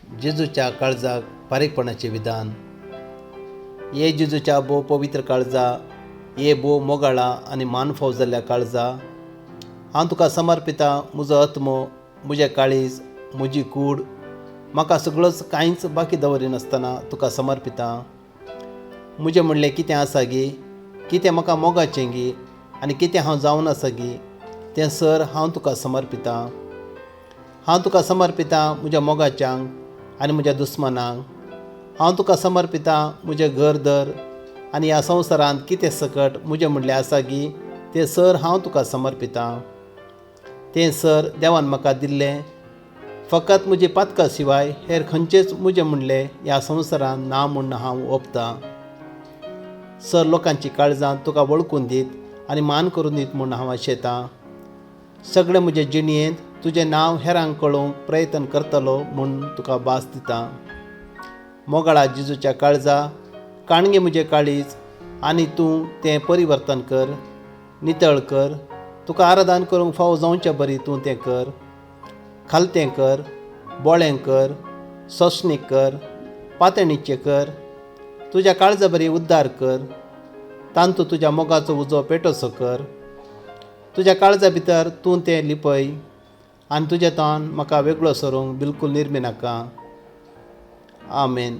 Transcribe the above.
जेजूच्या काळजाक फारीकपणाचें विधान. हे जेजूच्या भोव पवित्र काळजा, हे भोव मोगाळा आनी मान फाव जाल्ल्या काळजा, हांव तुका समर्पितां म्हजो आत्मो, म्हजें काळीज, म्हजी कूड. म्हाका सगळोच कांयच बाकी दवरिनासतना तुका समर्पितां. म्हजें म्हणलें कितें आसा गी, कितें म्हाका मोगाचें गी आनी कितें हांव जावन आसा गी, तें सर हांव तुका समर्पितां. हांव तुका समर्पितां म्हज्या मोगाच्यांक आनी म्हज्या दुस्मानांक. हांव तुका समर्पितां म्हजें घर दर आनी ह्या संवसारांत कितें सकट म्हजें म्हणलें आसा गी, तें सर हांव तुका समर्पितां. तें सर देवान म्हाका दिल्लें. फकत म्हजी पातकां शिवाय हेर खंयचेच म्हजें म्हणलें ह्या संवसारांत ना म्हूण हांव ओंपतां. सर लोकांची काळजां तुका वळखून दीत आनी मान करून दीत म्हूण हांव आशेतां. सगळें म्हजे जिणयेंत तुजें नांव हेरांक कळोवंक प्रयत्न करतलो म्हूण तुका भास दितां. मोगाळा जेजूच्या काळजा, काणगे म्हजें काळीज आनी तूं तें परिवर्तन कर, नितळ कर. तुका आराधन करूंक फावो जावचे बरी तूं तें कर. खालतें कर, बोळें कर, सोंसणीक कर, पातणीचें कर. तुज्या काळजा बरी उद्दार कर. तांतू तुज्या मोगाचो उजो पेटोसो कर. तुज्या काळजा भितर तूं तें लिपय आनी तुजें तोंड म्हाका वेगळो सरूंक बिलकूल निर्मी नाका. आमेन.